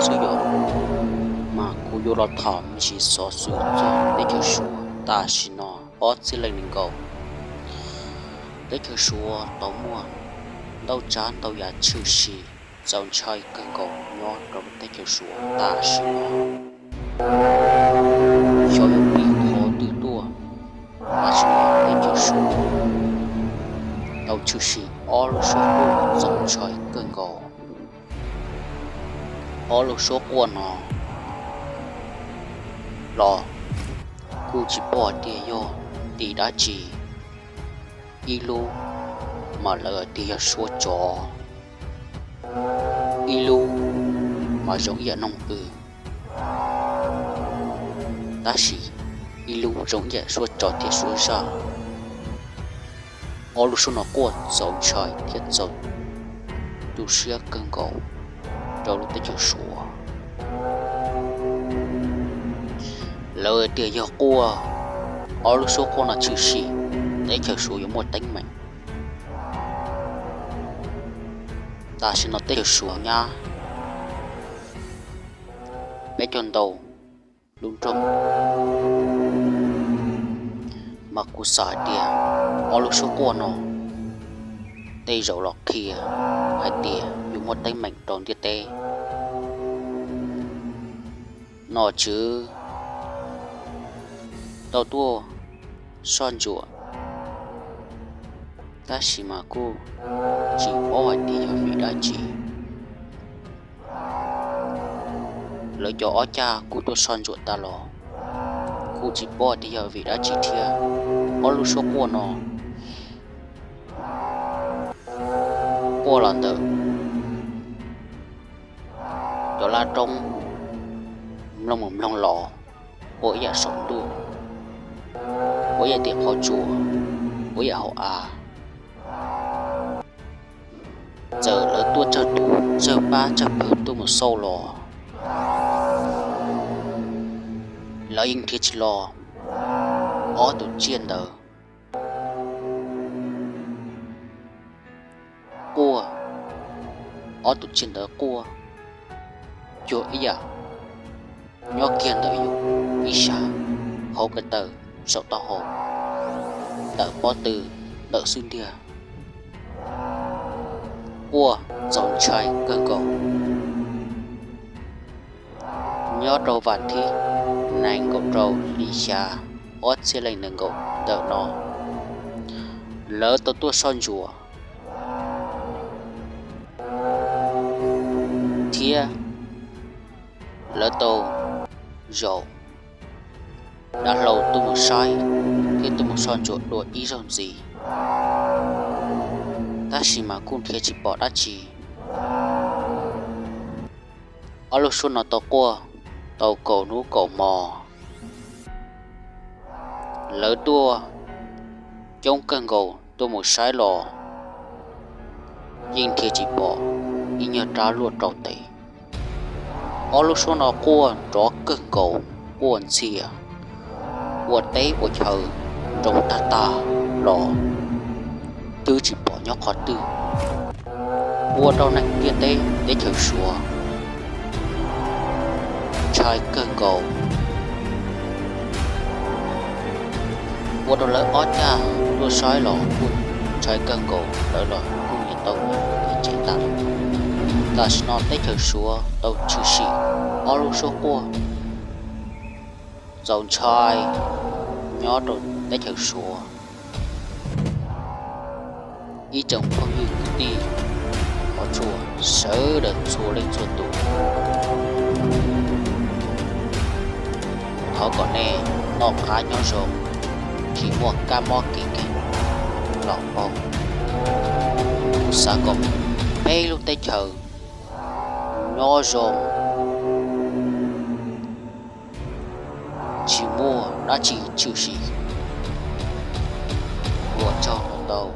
xwb yom. Mas kuv yuav los tham me ntsis xov xwm txog teb chaws Suav tam sim no ob txhiab leej nees nkaum. Teb chaws Suav tau muaj ntau tsav ntau yam tshwm sim txaus ntshai kawg nkaus nyob rau teb chaws Suav tam sim no. Xyov yuav piv qhov twg tuaj, tam sim no teb chaws Suav tau tshwm sim ob lub suab quaj txaus ntshai kawg nkaus. Ob lub suab quaj no los kuj tsis paub tias yog tim dab tsi. Ib lub mas lawv tias yog suab tsov, ib lub mas zoo ib yam noog pw, tab sis ib lub zoo ib yam suab tsov thiab suab zaj. Ob lub suab no quaj txaus ntshai thiab txaus tu siab kawg nkaus rau lub teb chaws Suav. Lawv tias yog quaj, ob lub suab quaj no tshwm sim, teb chaws Suav yuav muaj teeb meem. Tam sim no teb chaws Suav nyab peb caug ntau lub nroog, mas kuv xav hais tias ob lub suab quaj no tej zaum los qhia hais tias yuav muaj teeb meem rau ntiaj teb. Nom tswv tau tuaj soj ntsuam, tab sis mas kuj tsis paub hais tias yog vim dab tsi. Lawv cov ob cag kuj tuaj soj ntsuam tas los, kuj tsis paub tias yog vim dab tsi thiab. Ob lub suab quaj no quaj los ntawm cov laj roob mloog mus mloog los, ua ib yam saum ntuj, ua ib yam tim qhov tsua, ua ib yam hauv av. Txawm lawv tuaj tsawg tus tsawg pab tsawg pawg tuaj mus xauj los, lawv yeej nrhiav tsis los ob tus tsiaj ntawd quaj. Ob tus tsiaj ntawd quaj cuag ib yam nyob kiag ntawm yus ib sab, hauv ko taw, saum taub hau, ntawm pob tw, ntawm xub ntiag, quaj txaus ntshai kawg nkaus. Nyob rau vas thib nees nkaum rau hli xya ob txhiab leej nees nkaum ntawm no, lawv tau tuaj soj ntsuam thiab lawv tau zaum dav hlau tuaj mus saib thiab tuaj mus soj ntsuam dua ib zaug ntxiv, tab sis mas kuj nrhiav tsis pom dab tsi. Ob lub suab no tau quaj tau kaum hnub kaum hmo, lawv tuaj coob kawg nkaus tuaj mus saib los yeej nrhiav tsis pom ib nyuag rab luaj rau tes. Ob lub suab no quaj nrov kawg nkaus, quaj ntxhias ua teb ua chaw nroo tag tag los twb tsis pom nyob qhov twg. Ua rau neeg ntiaj teb teb chaws Suav ntshai kawg nkaus. Ua rau lawv ob cag tuaj saib los kuj ntshai kawg nkaus, lawv los kuj nyiam tau nyiam tsev tas. Tam sim no teb chaws Suav tau tshwm sim ob lub suab quaj txaus ntshai nyob rau teb chaws Suav. Ib tsoom phooj ywg kwv tij, qhov tshua sawv daws txhua leej txhua tus, thov kom nej noj qab nyob zoo, tsis muaj kab mob kev kheej los pauj. Kuv xav kom peb lub teb chaws nyob zoo, tsis muaj dab tsi tshwm sim. Ua tsaug ntau.